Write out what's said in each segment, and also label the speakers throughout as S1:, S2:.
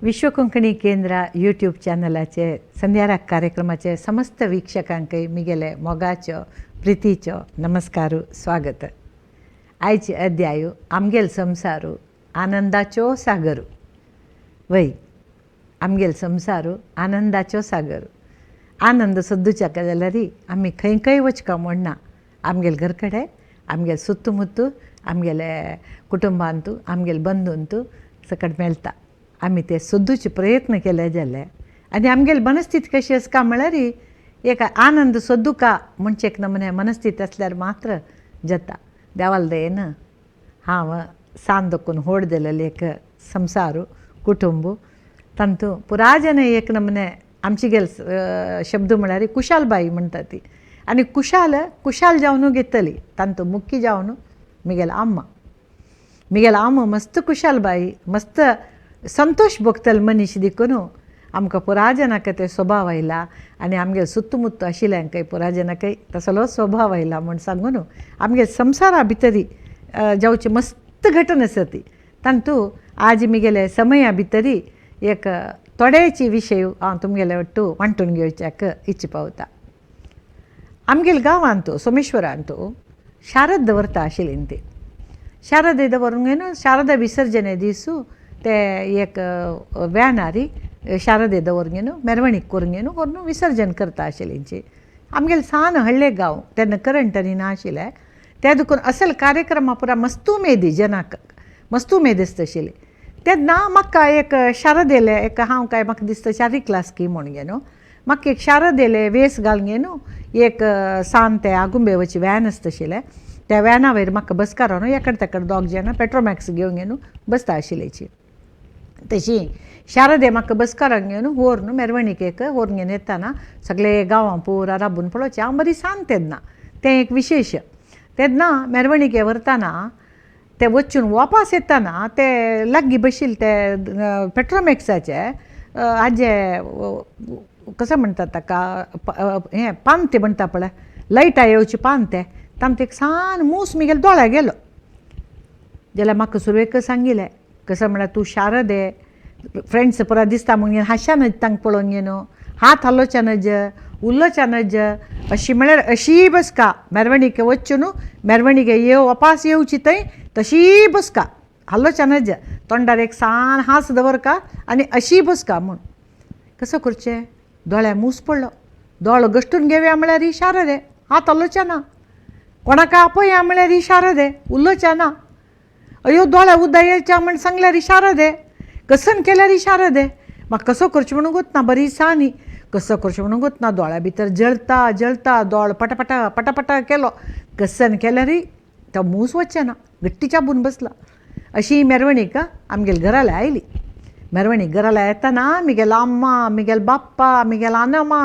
S1: विश्व कोंकणी केंद्र यूट्यूब चॅनलाचे संध्याराग कार्यक्रमाचे समस्त वीक्षकांकय मिगेले मोगाचो प्रितीचो नमस्कारू स्वागत. आयचे अध्याय आमगेल संसारू आनंदाचो सागरू. वय आमगेल संसारू आनंदाचो सागर. आनंद सोदूच्याक जाल्यार आमी खंय खंय वचका म्हणना, आमगेल घरकडे आमगेल सुत्तुमुत्तू आमगेले कुटुंबांतू आमगेल बंधूंतू सकट मेळटा. आमी ते सोदूचे प्रयत्न केले जाल्यार आनी आमगेली मनस्थिती कशी आसता म्हळ्यार एक आनंद सोदूका म्हणचे एक नमुने मनस्थिती आसल्यार मात्र जाता. देवाल दयेन हांव सान दकून व्हड जालेलें एक संवसार कुटुंब तांतू पुराजन एक नमुने आमचे गेल शब्द म्हळ्यार कुशालबाई म्हणटा ती आनी कुशाल कुशाल जावन घेतली तांतू मुख्य जावन मिगेल अम्मा. मिगेल अम्मा मस्त कुशालबाई मस्त संतोश भोगतले मनीस देखून आमकां पुराजनाक ते स्वभाव आयला आनी आमगेल सुत्तुमुत्तू आशिल्ल्यांकय पुराजनाकय तसलो स्वभाव आयला म्हूण सांगून आमगेल संवसारा भितरी जावची मस्त घटना आसा ती. तांतू आज मिगेले समया भितरी एक थोडेची विशय हांव तुमगेले वट्टू वांटून घेवच्याक इच्छा पावता. आमगेल गांवांत सोमेश्वरांत शारद दवरता आशिल्ली ती. शारद दवरून घेवन शारदा विसर्जने दिसू ते एक व्यानारी शारदे दवरून घेवन मेरवणीक करून घेवन व्हरून विसर्जन करता आशिल्ली. आमगेले सान हळ्ळे गांव तेन्ना करंट आनी ना आशिल्लें ते देखून असल कार्यक्रमा पुरा मस्त उमेदी जनाक मस्त उमेद आसता आशिल्ली. तेन्ना म्हाका एक शारदेले एक हांव काय म्हाका दिसता शारी क्लास की म्हूण घेवन म्हाका एक शारदेले वेस घालून घेवन एक सान ते आगुंबे वची व्हॅन आसता आशिल्लें त्या व्हॅना वयर म्हाका बसकारान एकडे तेकडे दोग जाणां पेट्रोमॅक्स घेवन घेवन बसता आशिल्ल्याची. तशी शारदे म्हाका बसकारान घेवन व्हरून मेरवणीक व्हरून घेवन येताना सगळे गांवां पुरा राबून पळोवचें. हांव बरी सान तेन्ना तें एक विशेश. तेन्ना मेरवणीके व्हरतना ते वचून वापस येताना ते लागीं बशिल्ले ते पेट्रोमॅक्साचे हाजे कसो म्हणटात ताका हें पांते म्हणटा पळय लायटा येवचे पांते तांतूं एक सान मूस मिगेले दोळ्या गेलो. जाल्यार म्हाका सुरवेक सांगिल्लें कसो म्हळ्यार तूं शारदे फ्रेंड्स पुरा दिसता म्हूण हांशा नज तांकां पळोवन घेवन हात हालोवच्या नज उलोवच्या नज अशी म्हळ्यार अशी बसका मेरवणीके वचून न्हू मेरवणीके येव वापास येवची थंय तशी बसका हालोवच्या नज तोंडार एक सान हांस दवरका आनी अशी बसका म्हूण. कसो करचें दोळ्या मूस पडलो दोळो गश्टून घेवया म्हळ्यार ही शारदे हात हालोवच्या ना कोणाक आपया म्हळ्यार ही शारदे उलोवच्या ना अयो दोळ्या उदक येवच्या म्हण सांगल्यार ही शारदे कसन केल्यार ही शारदे म्हाका कसो करचें म्हणून गोतना बरी सानी कसो करचें म्हणून गोतना दोळ्या भितर जळता जळता दोळ पटापटा पटापटा केलो कसन केल्यारय तो मूस वचचे ना गट्टी चाबून बसला. अशी मेरवणीक आमगेले घराला आयली. मेरवणीक घराला येताना मिगेल अम्मा मिगेल बाप्पा मिगेल अनमा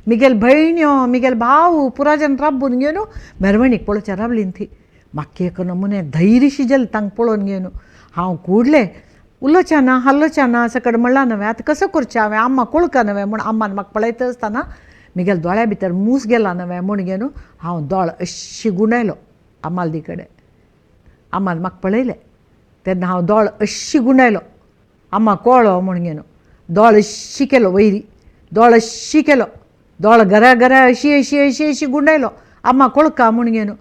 S1: मिगेल भयण्यो मिगेल भाव पुराजन राबून घेवन मेरवणीक पळोवच्या रावलीं ती. म्हाका एक नमुने धैर्यशी जालें तांकां पळोवन घेवन हांव कुडलें उलोवच्या ना हालोवच्या ना सकट म्हणलां नवें आतां कसो करचें हांवें अम्मा कोळका नवें म्हूण अम्मान म्हाका पळयता आसतना मिगेल दोळ्या भितर मूस गेला नवें म्हूण घेवन हांव दोळ अशी गुंडायलो अम्मालदी कडेन. अम्मान म्हाका पळयलें तेन्ना हांव दोळ अशी गुंडायलो अम्मा कोळो म्हूण घेवन दोळ अशी केलो वयरी दोळ अशी केलो दोळ घरा घरा अशी अशी अशी अशी गुंडायलो अम्मा कोळका म्हूण घेवन.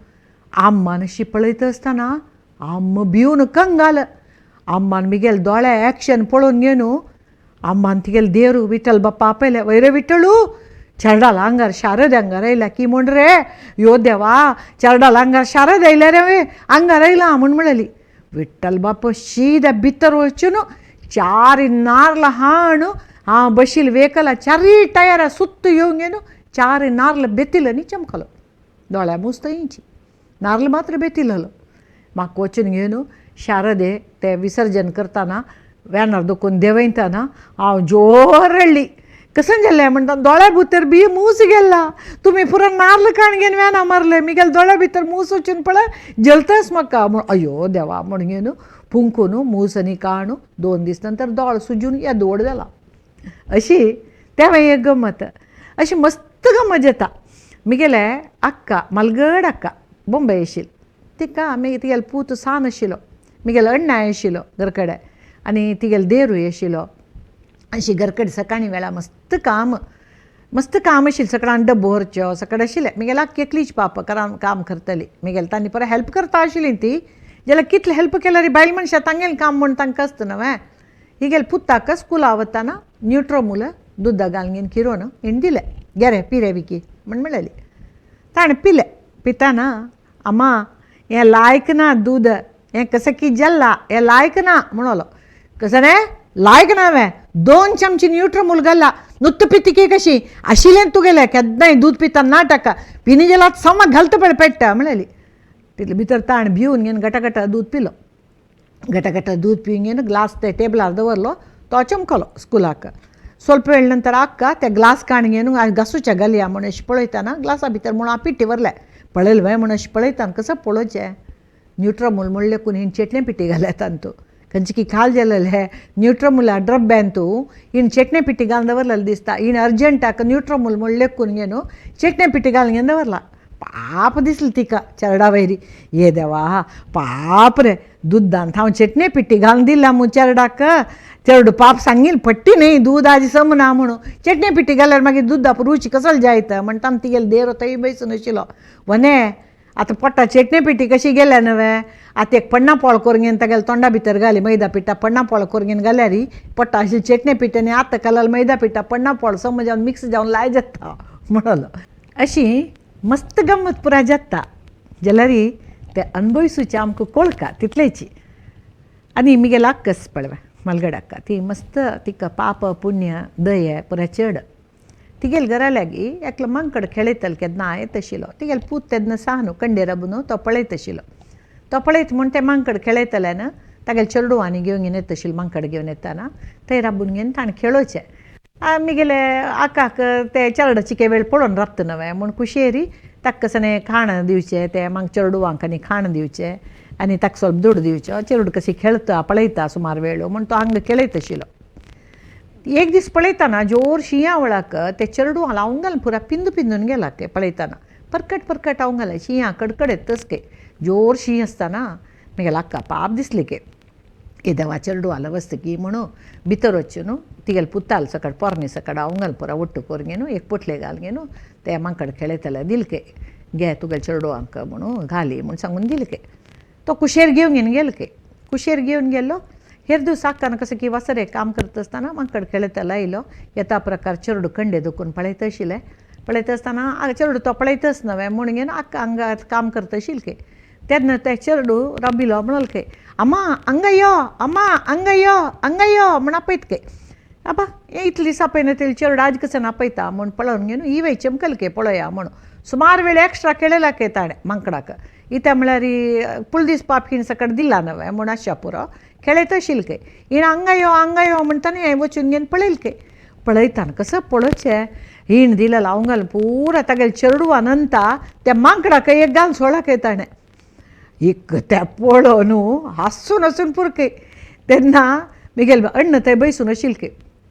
S1: अम्मान अशी पळयता आसतना अम्मा भिवन कंगाल. अम्मान मिगेल दोळे एक्शन पळोवन घेवन अम्मान तिगेले देरू विठ्ठल बाप्पा आपयले वयरे विठ्ठलू चेरडाल आंगार शारद आंगार आयल्या की म्हूण रे यो देवा चेरडाल आंगार शारद आयल्या रे वे आंगार आयला म्हूण म्हणली. विठ्ठल बाप्पा शीदा भितर वचून चार नारल हाण हांव बशील वेकला चारय टायरां सुत्त येवन घेवन चार नारल बेतील आनी चमकलो दोळ्या मूस थंयची नारल मात्र बेतिल्लो. म्हाका वचून घेवन शारदे ते विसर्जन करतना व्यानार दखून देंवयतना हांव जोर रडली. कशें जालें म्हणटा दोळ्या भितर बी मूस गेला तुमी पुरो नार्ल काण घेवन व्याना मारले मिगेल दोळ्या भितर मूस वचून पळय जलताच म्हाका म्हूण अयो देवा म्हूण घेवन फुंकून मूस आनी काणू 2 दीस नंतर दोळ सुजून येदोड जाला. अशी तें एक गमत अशी मस्त गमत येता. मिगेले अक्का मलगड अक्का बॉम्बे आशिल्ली तिका मागीर तिगेलो पूत सान आशिल्लो मिगेलो अण्णाय आशिल्लो घरकडे आनी तिगेलो देरूय आशिल्लो. अशी घरकडे सकाळी वेळा मस्त काम मस्त काम आशिल्लें सकाळान डब्बो व्हरच्यो सकाळ आशिल्लें. म्हगेल्या आक्की एकलीच पाप करान काम करतली म्हगेलें तांणी परत हेल्प करता आशिल्ली ती जाल्यार कितलें हेल्प केल्यार बायल मनशां तांगेलें काम म्हूण तांकां आसता न्हय हिगेले पुताक स्कुला वतना न्युट्रोमूल दुदा घालून किरोवन हिणें दिलें घे रे पी रे विकी म्हण म्हणलेली. ताणें पिलें पिताना अम्मा हें लायक ना दूद हें कशें कितें जालां हें लायक ना म्हणलो. कसं रे लायक ना हांवें 2 चमचे न्युट्रोमूल घाला नुत्त पितकी कशी आशिल्लें तुगेलें केन्नाय दूद पिता ना टाका पिनी जाल्यार समा घालता पळय पेट्टा म्हणलेली. तितले भितर ताण भिवन घेवन गटागटा दूद पिलो. गटागटा दूद पिवन घेवन ग्लास ते टेबलार दवरलो तो चमकलो स्कुलाक. ಸ್ವಲ್ಪ ವೇಳ ನಂತರ ಅಕ್ಕ ते ग्लास काण घेवन घासूच्या घालया म्हूण अशें पळयतना ग्लासा भितर म्हूण हांव पिट्टी व्हरलें पळयलें व्हय म्हूण अशें पळयतना कसो पळोवचें न्युट्रोमूल म्हणलें कोण हिणें चेटणे पिट्टी घाल्या तातूंत खंयचे की खाल जालेलें न्युट्रोमुला डब्यांतू हिणें चेटणे पिट्टी घालून दवरलेलें दिसता. हिणें अर्जंटाक न्युट्रोमूल म्हणलें लेखून घेवन चेटणे पिट्टी घालून घेवन दवरला. पाप दिसली तिका चेरडा वयरी ये देवा पाप रे दुद्दान हांव चेटणे पिट्टी घालून दिला मू चेरडाक चेरडू पाप सांगील पट्टी न्ही दूद आजी समना म्हणून चेटणे पिट्टी घाल्यार मागीर दुदा रुची कसल जायत म्हणटा तिगेले देर थंय बैसून आशिल्लो वने आतां पोटा चेटणे पिट्टी कशी गेल्या नवे आतां एक पण्णा पोळ करून घेवन तागेल्या तोंडा भितर घाली मैदा पिठा पण्णा पोळ करून घेवन घाल्यार पोटा अशी चेटणे पिट्टी आनी आतां घाल्यार मैदा पिठा पण्णा पोळ सम जावन मिक्स जावन लाय जाता म्हणलो. अशी मस्त गम्मत पुरा जाता जाल्यार ते अणभवसूचे आमकां कोळका तितलेची. आनी म्हगेले अक्कस पळय मलगड अक्का ती मस्त तिका पाप पुण्य दये पुरा चड. तिगेले घरा लागीं एकलो मांकड खेळयतालो केन्ना येत आशिल्लो तिगेलो पूत तेन्ना सान कंडेर राबून तो पळयत आशिल्लो. तो पळयत म्हूण ते मांकड खेळयतले न्हू तागेले चेडवांनी घेवन घेवन येता आशिल्लो मांकड घेवन येताना थंय राबून घेवन ताणें खेळोवचें. म्हगेले आकाक ते चेरडाची के वेळ पळोवन राबता न्हय म्हूण खुशयेरी ताका कशें खाण दिवचें ते मागीर चेडवांक आनी खाण दिवचें आनी ताका ಸ್ವಲ್ಪ दुडू दिवचो चेडू कशी खेळता पळयता सुमार वेळ म्हूण तो हांगा खेळयत आशिल्लो. एक दीस पळयतना जोर शिंया वेळाक ते चेडवां लावंगल पुरा पिंदू पिंदून गेला ते पळयतना परकट परकट हांव शिंया कडकडेत तसके जोर शीं आसतना म्हगेल्या अक्का पाप दिसली के येदेवा चेडवां वस्तकी म्हणून भितर वचून तिगेले पुताल सकट पोरणे सकट हांव पुरा ಒಟ್ಟು ಕೊರ್ಗೇನು एक पोटले घालगेನು ते मांकड खेळयतले दिलके घे तुगेले चेडवांक म्हणून घाली म्हूण सांगून दिलके. तो कुशेर घेवन घेवन गेलो के कुशेर घेवन गेलो हेर दिवस अक्कान कसं की वसरे काम करता आसतना मांकड खेळयतलो आयलो येता प्रकार चेडू कंडे दुखून पळयत आशिल्लें. पळयत आसतना चेडू तो पळयतच नवें म्हूण घेवन अक्का हांगा काम करता आशिल्ले तेन्ना ते चेडू रबिलो म्हणल के अम्मा हांगा यो अम्मा हांगा यो हांगा यो म्हण आपयत के. आबा हें इतले दीस आपयना तेल चेडू आज कसं आपयता म्हूण पळोवन घेवन ही वय चमकल के पळया म्हणून सुमार वेळ एक्स्ट्रा खेळयला के ताणें मांकडाक इत्या म्हळ्यार फुल दीस पाप हिणें सकट दिला नवें म्हूण आशा पुरो खेळयत आशिल्ले के. हिणें हांगा यो हांगा यो म्हणटाना हें वचून घेवन पळयल के. पळयताना कसं पळोवचें हिणें दिलें लावंगल पुरा तागेले चेडवान अंता त्या मांकडाक एक घालून सोडला के ताणें. एक त्या पळोवन हांसून हांसून पुरके तेन्ना म्हगेले अण्ण थंय बैसून आशिल्ले के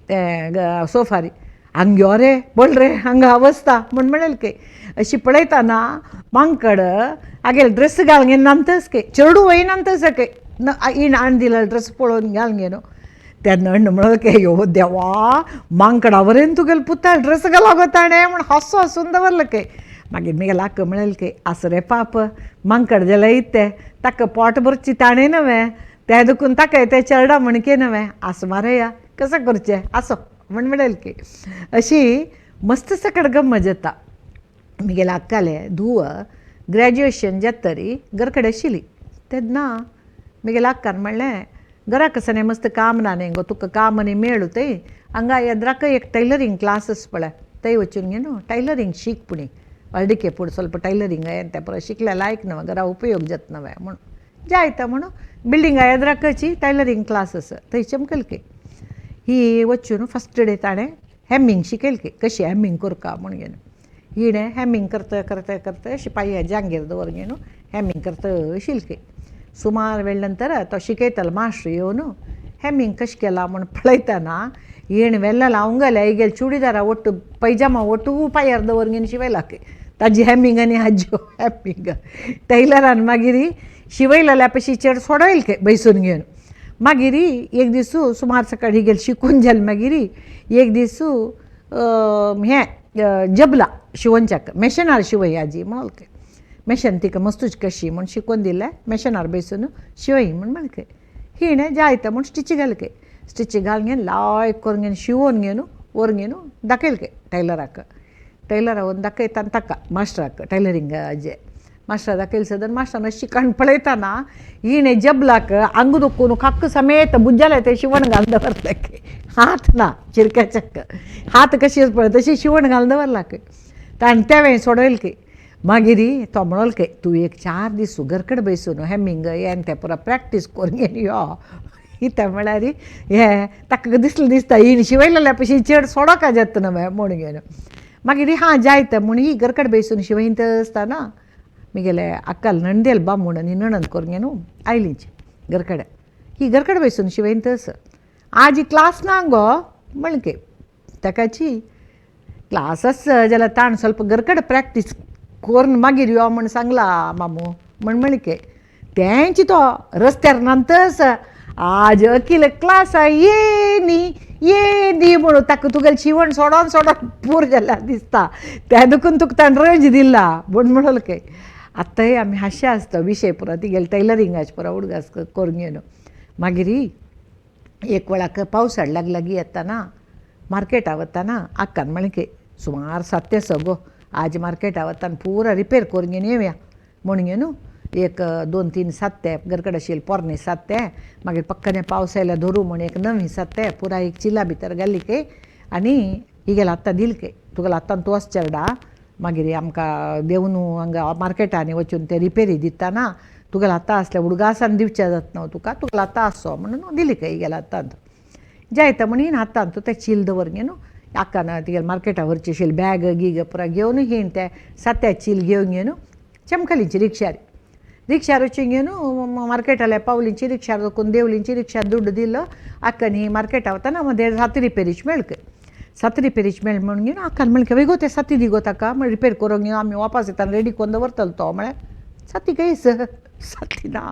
S1: ते सोफारी हांग यो रे पळ रे हांगा अवस्था म्हूण म्हणलें के. अशी पळयतना मांकड हागेले ड्रेस घालून घेवन नामतच के चेडूं वय नामतच के हिणें हाडून दिलेलो ड्रेस पळोवन घालून घेवन तेन्ना अण्ण म्हणलें के यो देवा मांकडा वरेन तुगेले पुता ड्रेस घाला गो ताणें म्हूण हांसो हांसून दवरलें के. मागीर म्हगेले अक्का म्हणलें के आसूं रे पाप मांकड जाल्यार इत्तें ताका पोट भरची ताणें नवें तें दुखून ताका तें चेरडा म्हणके नवें आसूं मारया कसं करचें आसो म्हण म्हणलें की. अशी मस्त सकट गम्मत जाता. म्हगेले अक्काले धूव ग्रॅज्युएशन जातरी घरा कडेन आशिल्ली तेन्ना म्हगेल्या अक्कान म्हणलें घरा कसं मस्त काम ना न्ही गो तुका काम आनी मेळू थंय हांगा येद्राक एक टैलरींग क्लासीस पळय थंय वचून घे न्हू टैलरींग शीक पुणी अळडिके पूण ಸ್ವಲ್ಪ टैलरींग तें परत शिकल्या लायक न्हय घरा उपयोग जाता नवें म्हूण जायता म्हणून बिल्डिंगा येद्राकची टैलरींग क्लासीस थंय चमकल की ही वचून फस्ट डे ताणें हॅमिंग शिकयल की कशी हॅमिंग करका म्हूण घेवन हिणें हॅमिंग करता करता करता अशी पांया जांगेर दवर घेवन हॅमिंग करता आशिल्ली सुमार वेळ नंतर तो शिकयतालो मास्टर येवन हॅमिंग कशें केलां म्हूण पळयतना हिणें वेल्ला लावंगले हिगेले चुडीदारा ಒಟ್ಟು ಪೈಜಾಮ ಒಟ್ಟು पांयार दवर घेवन शिवयला ताजी हॅमिंग आनी हाज्यो हॅमिंग टैलरान मागीर शिवयलेल्या पशी चेड सोडयल के बैसून घेवन मागीर एक दीस सुमार सकाळी गेल शिकून जालें मागीर एक दीस हें जबला शिवनच्याक मॅशनार शिंवय आजी म्हणून मॅशन तिका मस्तूच कशी म्हूण शिकोवन दिलें मॅशनार बसून शिंवय म्हूण म्हणलें हिणें जायता म्हूण स्टिची घालके स्टिची घालून घेवन लायक करून घेवन शिंवोन घेवन व्हरून घेवन दाखयलें टैलराक टैलरा व्हरून दाखयता ताका मास्टराक टैलरिंगाचे मास्टर दाखयलें सदन मास्टरान अशी काण पळयतना हिणें जबलाक आंग दुखून काक समेत बुज्जालें तें शिवण घालून दवरलें हात ना चिरक्याच्याक हात कशी पळय तशी शिवण घालून दवरलाक ताणें तेंवें सोडयलें की मागीर तो म्हणोल के तूं एक 4 दीस घरकड बसून हेमिंग हें तें पुरो प्रॅक्टीस करून घेवन यो कितें म्हळ्यार हें ताका दिसलें दिसता हिणें शिंवयलेल्या पशी चड सोडोका जाता न्हय म्हूण घेवन मागीर हां जायत म्हूण ही घरकड बसून शिंवयत आसतना मिगेले अक्काल नणदेल बामूण आनी नणंद करून घेवन आयलींच घरकडे ही घरकड बसून शिंवयत आस आज क्लास ना गो म्हणके ताकाची क्लास आस जाल्यार ताण ಸ್ವಲ್ಪ घरकड प्रॅक्टीस करून मागीर यो म्हूण सांगला मामू म्हण म्हणके तेंच तो रस्त्यार नंतरच आज अखिल क्लास ये न्ही ये न्ही म्हणून ताका तुगेलें शिवण सोडोन सोडोन पूर जाल्यार दिसता त्या दुखून तुका ताणें रज दिला म्हूण म्हणल के आतांय आमी हांशे आसता विशय पुरो तिगेले टैलरिंगाचे पुरो उडगास करून घेवन मागीर एक वेळाक पावसाळ लागलागी येताना मार्केटा वताना आक्कान म्हणलें की सुमार 7 गो आज मार्केटा वताना पुरा रिपेर करून घेवन येवया म्हूण घेवन एक 2-3 सात्ते घरकडे आशिल्ले पोरणे सात्ते मागीर पक्कने पावस आयल्यार धरू म्हूण एक नवी सात्ते पुरा एक चिला भितर घाली के आनी हिगेले आतां दिल के तुगेले आतां तूं वच चेरडा मागीर आमकां देवन हांगा मार्केटांनी वचून ते रिपेरी दिताना तुगेले आतां आसल्या उडगासान दिवचें जाता तुका तुगेले आतां आसो म्हणून दिली काय हिगेले हातांत जायता म्हूण हिणें हातांत तें चील दवर न्हू आक्कान तिगेले मार्केटा व्हरचें आशिल्लें बॅग गीग पुरा घेवन हिणें तें सात्या चील घेवन घेवन चमकलीची रिक्षार रिक्षार वचून घेवन मार्केटाल्या पावलींची रिक्षार वचून देवलींची रिक्षा दुड्ड दिलो आक्कान ही मार्केटा वतना मदें सात रिपेरीच मेळक सात रिपेरीच मेळ म्हणून घेवन आक्कान म्हणलें वेगो ते साती दिगो ताका म्हळ्यार रिपेर करूंक घेवन आमी वापस येताना रेडी करून दवरतलो तो म्हळ्यार साती खंय साती ना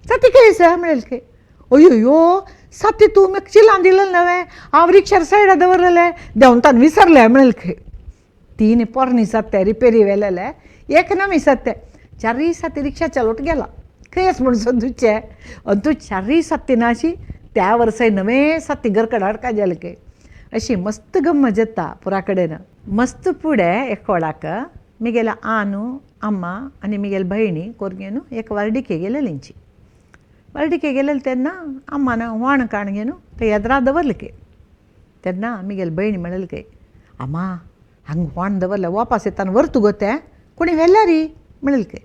S1: साती खंय म्हणलें खंय अयो साती तूं म्हाका चिलान दिलें नवें हांव रिक्षार सायडा दवरलेलें देंवन ताणें विसरलें म्हणलें खंय 3 पोरणी सात्ते रिपेरी व्हेलेले एक नवी सात्ते 4 साती रिक्षा चलोवट गेला खंयच म्हूण सोदुचें आनी तूं 4 साती ना अशी त्या वर्साय नवे साती घरकड हाडका जालें खंय अशी मस्त गम्मत जाता पुरा कडेन मस्त फुडें एक वेळाक मिगेले आनू अम्मा आनी मिगेले भयणी करून घेवन एक वार्डिके गेलेलींची वार्डिके गेलेले तेन्ना अम्मान व्हाण काण घेवन ते येद्रा दवरले के तेन्ना मिगेले भयणी म्हणलें के अम्मा हांगा व्हाण दवरलें वापस येताना व्हरता गो तें कोणी व्हेल्यार म्हणलें के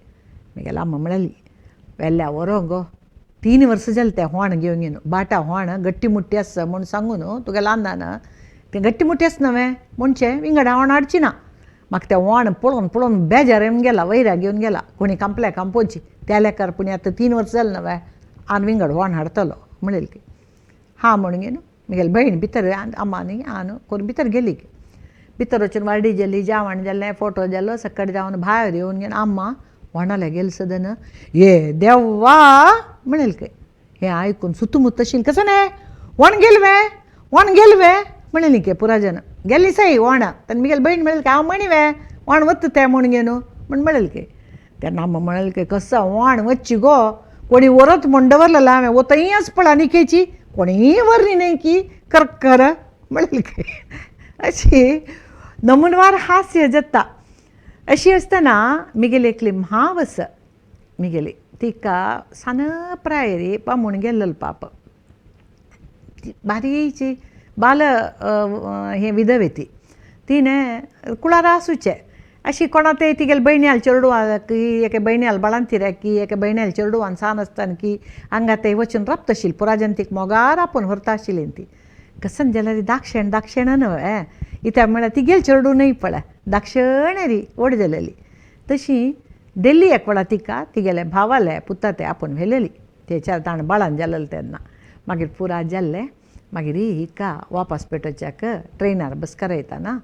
S1: मिगेले अम्मा म्हणली व्हेल्या व्हरो गो 3 वर्सां जालीं तें व्हाण घेवन घेवन बाटा व्हाण गट्टी मुट्टी आसा म्हूण सांगून तुगेल्या आंदान तें गट्टी मुट्टी आसा न्हय म्हणचें विंगड व्हाण हाडची ना म्हाका तें व्हाण पळोवन पळोवन बेजार येवन गेला वैराग येवन गेला कोणी कांपल्या कांपोवची त्या लेखार पूण आतां 3 वर्सां जालीं न्हय आनी विंगड व्हाण हाडटलो म्हणलें की हां म्हणून घेवन म्हगेली भयण भितर अम्मा न्ही आन करून भितर गेली भितर वचून वाडी जाली जेवण जालें फोटो जालो सकट जावन भायर येवन घेवन अम्मा व्हाणाल्या गेले सदन ये देवा म्हणेल खंय हें आयकून सुतुमुत तशी कसं न्हय व्हाण गेल वे व्हाण गेल वे म्हणलें के पुरा जन गेली सई व्हाणा तेन्ना म्हगेली भयण म्हणलें की हांव म्हणी वे व्हाण वता तें म्हूण घेवन म्हूण म्हणलें के तेन्ना अम्मा म्हणलें की कसो व्हाण वच्ची गो कोणी व्हरत म्हूण दवरलेलें हांवें वतयच पळय आनी खेची कोणीय व्हरली न्हय की करकर म्हणलें की अशी नमुनवार हास्य जाता अशी आसतना मिगेली एकली म्हावस मिगेली तिका सान प्रायरी बामूण गेल्लो पाप बारीची बाल हें विधवे ती तिणें कुळारा आसूचें अशी कोणा ते तिगेले भयण्याल चेडवाक एके भयण्याल बाळंतिऱ्याक एके भयण्याल चेडवान सान आसतना की हांगा ते वचून राबता आशिल्ली पुराजन तीक मोगार आपोवन व्हरता आशिल्ली ती कसन जाल्यार दाक्षेण दाक्षेण न्हय इत्याक म्हळ्यार तिगेल चेडूं न्हय पळय दाक्षेण री व्हड जालेली तशी दिल्ली एक वेळा तिका तिगेले भावाले पुता ते आपोवन व्हेलेली तेच्या ताणें बाळान जालेलें तेन्ना मागीर पुरा जाल्लें मागीर हिका वापस पेटोवच्याक ट्रेनार बसकार येताना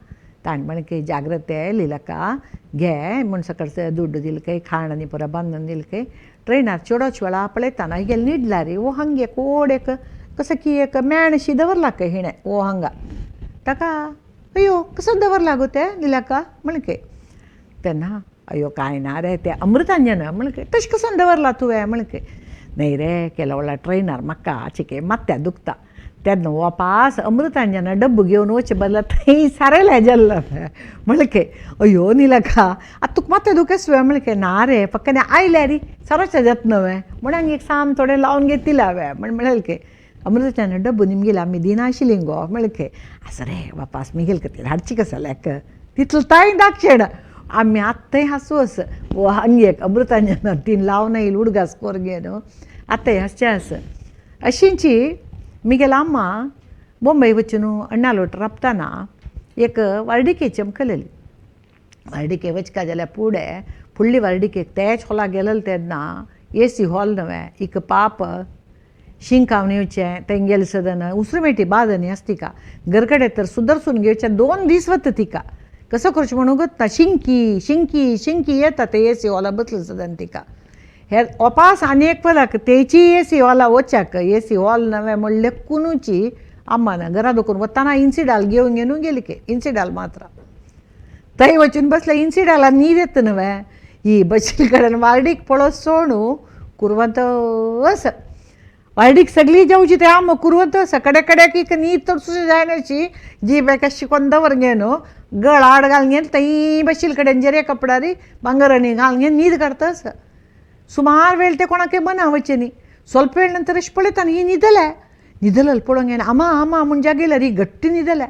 S1: ताणें म्हणलें की जाग्रते लिलका घे म्हूण सकळचे दुड्ಡು दिल काय खाण आनी पुरो बांदून दिल काय ट्रेनार चेडोच वेळा पळयताना हिगेले निडला रे वो हंगे कोड एक कसं की एक मेणशी दवरला काय हिणें वो हांगा ताका अयो कसो दवरला गो तें निलका म्हणके तेन्ना अयो काय ना रे तें अमृतांजन म्हणके तशें कसो दवरला तुवें म्हणके न्हय रे केला व्हडला ट्रेनार म्हाका चिके मात्या दुखता तेन्ना वापास अमृतांजन डब्बो घेवन वचचे बदला थंय सारयलें जाल्लो म्हणके अयो निलका आतां तुका मात्या दुखेस म्हणके ना रे फक्त आयल्या री सारोच्या जात न्हय म्हणून एक साम थोडें लावन घेतिल्लें हांवें म्हण म्हणलें की अमृतांजन डब्बो निमगेले आमी दिनाशिल्लीं गो म्हणके आसा रे वापास मिगेल खातीर हाडची कसो लेक तितलो तांय दाक्षेण आमी आत्तांय हांसू आस वो हांगे एक अमृतांजन तीन लावन येयल उडगास कोर न्हू आतांय हांसचें आस अशींची मिगेल अम्मा बॉम्बे वचून अण्णालोट राबताना एक वार्डिके चमकलेली वार्डिके वचका जाल्यार फुडें फुडली वार्डिकेक तेच हॉलाक गेलेले तेन्ना एसी हॉल न्हय एक पाप शिंकावन येवचें तेंगेले सदन उसरुमेटी बादनी आस तिका घरकडे तर सुदरसून घेवचें 2 दीस वता तिका कसो करचें म्हणून गत्ता शिंकी शिंकी शिंकी येता ते एसी हॉला बसले सदन तिका हे ओपास आनी एक पळक तेची एसी हॉला वच्याक एसी हॉल नवें म्हणलें कुनूची अम्मान घरा दुखून वताना इन्सिडाल घेवन घेवन गेली के इन्सिडाल मात्र थंय वचून बसले इन्सिडाला न्हीद येता न्हय ही बशिल्ले कडेन वार्डीक पळोवंक सोणू कुरवंत अस वार्डीक सगळी जेवची ते आम कुरवंत आसा कडे कड्याक एक न्हीद तर सुद्दां जायनाशी जीप एका शिकोन दवर गे न्हू गळ आड घालून घेवन थंय बशिल्ले कडेन जेरे कपडारी भांगरांनी घालून घेवन न्हीद काडटा आसा सुमार वेळ ते कोणाकय मना वचचें न्ही स्वल्प वेळ नंतर अशें पळयता न्ही ही न्हिदले न्हिदलें पळोवंक घेवन आमा आमा म्हूण जागयल्यार ही घट्ट न्हिदले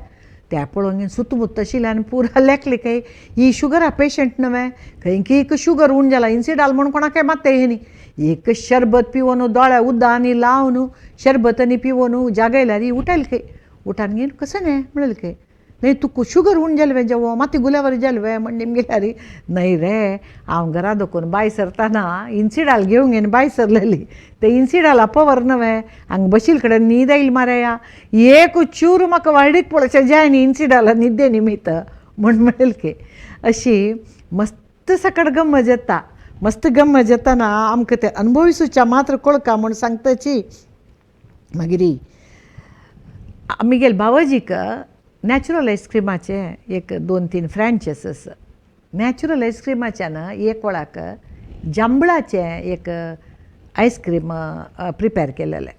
S1: त्या पळोवंक घेवन सुतमुत्त आशिल्लें आनी पुरा लेखले काय ही शुगरा पेशंट न्हय खंय की एक शुगर उण जाला इन्सिडाल म्हूण कोणाकय मात्ता हे न्ही एक शरबत पिवन दोळ्या उदक आनी लावन शरबत आनी पिवन जागयल्यार ही उठायली खंय उठान घेवन कसं न्हय म्हणलें खंय न्हय तुका शुगर उण जालें वे जेवो माती गुल्यावर जालें वे म्हण निमगेल्यार न्हय रे हांव घरा दखून बाय सरतना इन्सिडाल घेवन घेवन बाय सरलेली ते इन्सिडाला पवर न्हय हांगा बशिल्ले कडेन न्हीद आयली मारया एक चूर म्हाका वार्डीक पळोवचें जाय न्ही इन्सिडाला न्हिदे निमित्त म्हण म्हणलें की अशी मस्त सकट गम्मत येता मस्त गम्मत येताना आमकां ते अनुभविसूच्या मात्र कोळका म्हूण सांगताची. मागीर आमगेले भावोजीक नॅचरल आयस्क्रिमाचे एक 2-3 फ्रँचेस आसा. नॅचरल आयस्क्रिमाच्यान एक वेळाक जांबळाचें एक आयस्क्रीम प्रिपेर केलेलें.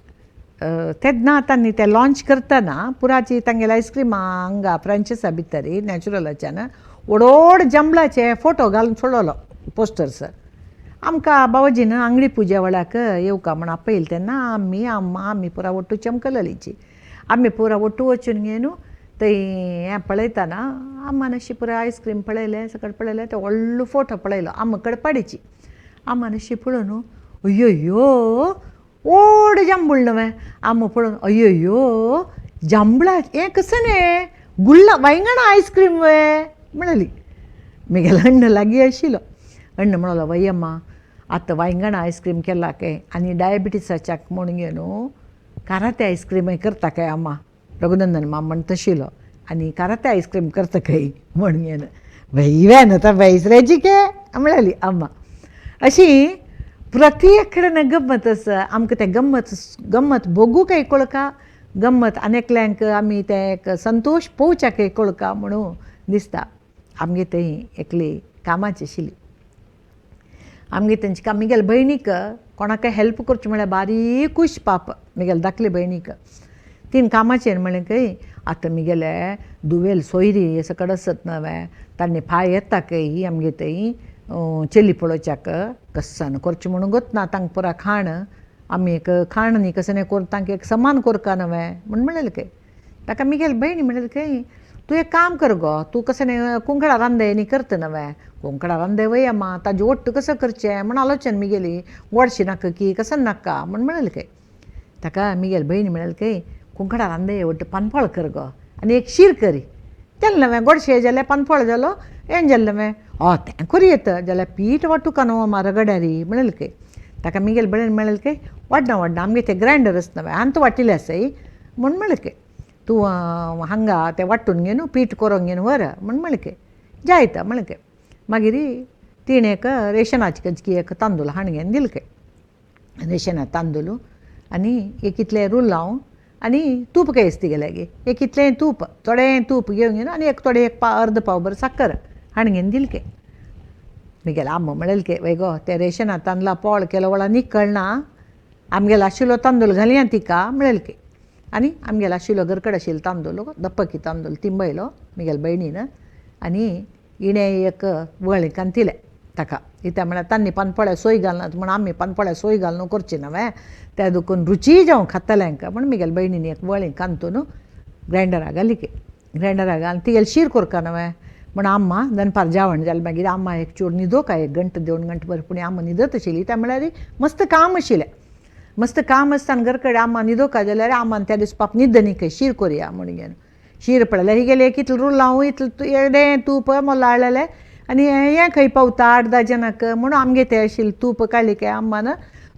S1: तेन्ना तांणी तें लॉंच करतना पुराची तांगेले आयस्क्रिमा हांगा फ्रँचेसा भितर नॅचरलाच्यान व्हड जांबळाचे फोटो घालून सोडलो पोस्टर्स. आमकां बाबाजीन आंगडी पुजे वेळाक येवका म्हूण आपयलें तेन्ना आमी अम्मा आमी पुरा ಒಟ್ಟು चमकलेलीची आमी पुरा ಒಟ್ಟು वचून घेवन थंय हें पळयतना अम्मान अशी पुरा आयस्क्रीम पळयलें सकट पळयलें ते व्हडलो फोटो पळयलो आम्मा कडेन पाडीची. अम्मान अशी पळोवन अय्यो ओड जांबूळ न्हय आम्मा पळोवन अय्यो जांबळा हें कसं न्हय गुल्ला वांयगणां आयस्क्रीम वे म्हणली. म्हगेलो अण्ण लागीं आशिल्लो. अण्ण म्हणलो वय अम्मा आतां वांयगणां आयस्क्रीम केला काय आनी डायबिटीसाच्याक म्हूण गे न्हू काराते आयस्क्रीमय करता काय अम्मा रघुनंदन माम म्हण तशिलो आनी काराते आयस्क्रीम करता खंय म्हण घेवन वय न्हू बैसऱ्याची के म्हणली अम्मा. अशी प्रति कडेन गम्मत आसा. आमकां तें गम्मत गम्मत भोगूंकय कळका गम्मत आनी एकल्यांक आमी तें एक संतोश पोवच्याकय कळका म्हणून दिसता. आमगे थंय एकली कामाची आशिल्ली. आमगे तेंची काम म्हगेले भयणीक कोणाकय हेल्प करचें म्हळ्यार बारीक खूश पाप म्हगेले धाकले भयणीक तीन कामाचेर म्हणलें खंय आतां म्हगेले दुवेल सोयरी सकट आसत न्हय तांणी फाय येता खंय आमगे थंय चली पळोवच्याक कसान करचें म्हणून गोतना तांकां पुरा खाण आमी एक खाण न्ही कसं न्ही करून तांकां एक समान करका न्हय म्हण म्हणलें खंय. ताका म्हगेले भयणी म्हणलें खंय तूं एक काम कर गो तूं कसं न्ही कुंकडा रांदय न्ही करता न्हय कुंकडा रांदय वय अम्मा ताजें ओट्ट कसं करचें म्हण आलोचन म्हगेली गोडशें नाका की कसं नाका म्हण म्हणलें खंय. ताका म्हगेले भयणी म्हणलें खंय कुंकडा रांदय वट्ट पानफळ कर गो आनी एक शीर करी जालें न्हय गोडशें जालें पानफळ जालो हें जालें न्हय हय तें करूं येता जाल्यार पीठ वांटूका न्हू म्हारगड्यारी म्हणलें खंय. ताका म्हगेले भयणीन म्हणलें खंय वाडना वाडना आमगे तें ग्रायंडर आसा न्हय आनी तूं वाटिल्लें आसाय म्हूण म्हणलें खंय. तूं हांगा तें वांटून घेवन पीठ करून घेवन व्हर म्हण म्हणके जायता म्हणके. मागीर तिणें एक रेशनाचे कंचकी एक तांदूळ हाडून घेवन दिलके रेशना तांदूळ आनी एक इतलें रुलांव आनी तूप कांय तिगेले गे एक इतलें तूप थोडें तूप घेवन घेवन आनी एक थोडें एक अर्द पाव भर साकर हाडून घेवन दिलके. मिगेले आम्मा म्हणलें वय गो तें रेशना तांदळा पोळ केलो वळा निकळना आमगेलो आशिल्लो तांदूळ घालया तिका म्हणलें. आनी आमगेलो आशिल्लो घरकडेन आशिल्लो तांदूळ दप्पकी तांदूळ तिंबयलो मिगेले भयणीन आनी हिणें एक वळी कांतिलें ताका इत्या म्हळ्यार तांणी पानपोळ्या सोय घालनात म्हूण आमी पानपोळ्या सोय घालून करची न्हय त्या देखून रुचीय जावं खातल्यांक म्हूण मिगेले भयणीन एक वळी कांतून ग्रांयडरा घाली ग्रांयडरा घालून तिगेले शीर करका न्हय म्हूण आम्मा दनपार जेवण जालें मागीर आम्मा एक चूर न्हिदोका एक घंट 2 घंट बरें पूण आम्मा न्हिदत आशिल्ली त्या म्हळ्यार मस्त काम आशिल्लें मस्त काम आसतना घरकडेन आम्मा न्हिदोका जाल्यार आम्मान त्या दीस पाप न्हिद न्ही खंय शीर करुया म्हूण घेवन शीर पळयल्यार हिगेलें एक इतलें रुलांव इतलें येदें तूप मोल्ला हाडलेलें आनी हें खंय पावता 8-10 जाणांक म्हणून आमगे तें आशिल्लें तूप काडली काय आम्मान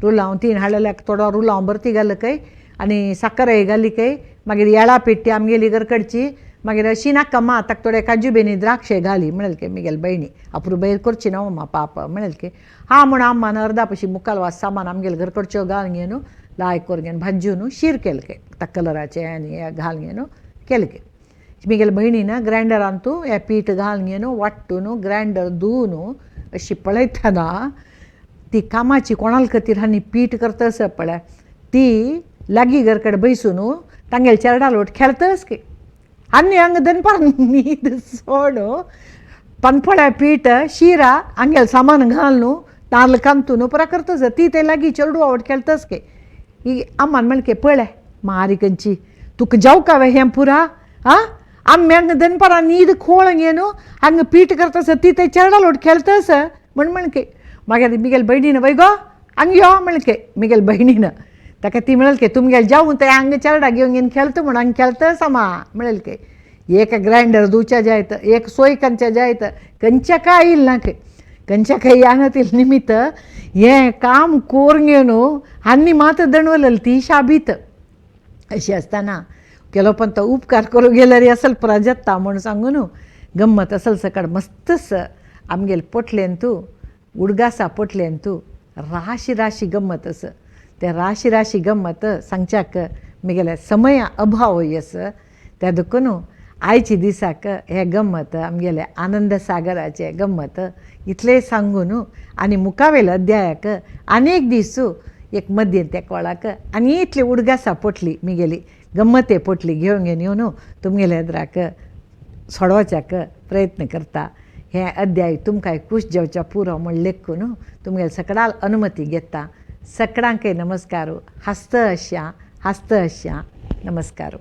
S1: रुलांव तीन हाडलेल्याक थोडो रुलांव भरती घाल खंय आनी साकरय घाली खंय मागीर येळा पेट्टी आमगेली घरकडची मागीर अशी नाका मा ताका थोडे काजू बेनी द्राक्षे घाली म्हणलें की मिगेले भयणी अप्रुबायेर करची न्हू मा पाप म्हणलें की हा म्हूण आम्मान अर्दा पशी मुखाल वास सामान आमगेले घरकडच्यो घालून घेवन लायक करून घेवन भाजून शीर केलें के ताका कलराचें आनी हें घालून घेवन केलें के. मिगेले भयणीन ग्रांयडरान तूं हें पीठ घालून घेवन वांट्टून ग्रांयडर धुवन अशी पळयतना ती कामाची कोणाल खातीर आनी पीठ करता आसा पळय ती लागीं घरकडेन बैसून तांगेले चेरडा लोट खेळतस की आनी हांगा दनपार न्हीद सोड पानपोळ्या पीठ शिरा हांगेलें सामान घाल न्हू तांदूळ कांतून पुरा करतस ती ते लागीं चेरडू आवड खेळतस के. ही अम्मान म्हणके पळय मारी खंयची तुका जावका वे हें पुरा आं आमी हांगा दनपारां न्हीद खोळ घेवन हांगा पीठ करतस ती ते चेरडा लोट खेळतस म्हण म्हणके. मागीर मिगेले भयणीन वय गो हांगा यो म्हणके मिगेले भयणीन ताका ती म्हणल की तुमगेले जावं ते हांगा चेरडा घेवन घेवन खेळता म्हूण हांगा खेळतस आमा म्हणल की एक ग्रांयडर धुवच्या जायत एक सोय कंच्या जायत खंयच्या काय येयल ना खंयच्या काय याना तील निमित्त हें काम करून घेवन आनी मात दणवलेली ती शाबीत अशी आसतना केलो पण तो उपकार करूं गेल्यार असल पुरा जाता म्हूण सांगून गम्मत असल सकड मस्तस आमगेले पोटलेन तूं उडगासा पोटलेन तूं राशी राशी गम्मत आसा ते राशी राशी गम्मत सांगच्याक मिगेले समय अभाव आसा त्या देखून आयचे दिसाक हे गम्मत आमगेले आनंद सागराचे गम्मत इतलें सांगून आनी मुखावेल्या अध्यायाक आनी एक दीस एक मदीं त्या कोळाक आनी इतली उडगासा पोटली मिगेली गम्मते पोटली घेवन घेवन येवन तुमगेले एदराक सोडोवच्याक प्रयत्न करता. हे अध्याय तुमकां खूश जावच्या पुरो म्हूण लेखून तुमगेले सकडाल अनुमती घेता. सकडांकय नमस्कार. हासत अश्या हासत अश्या नमस्कार.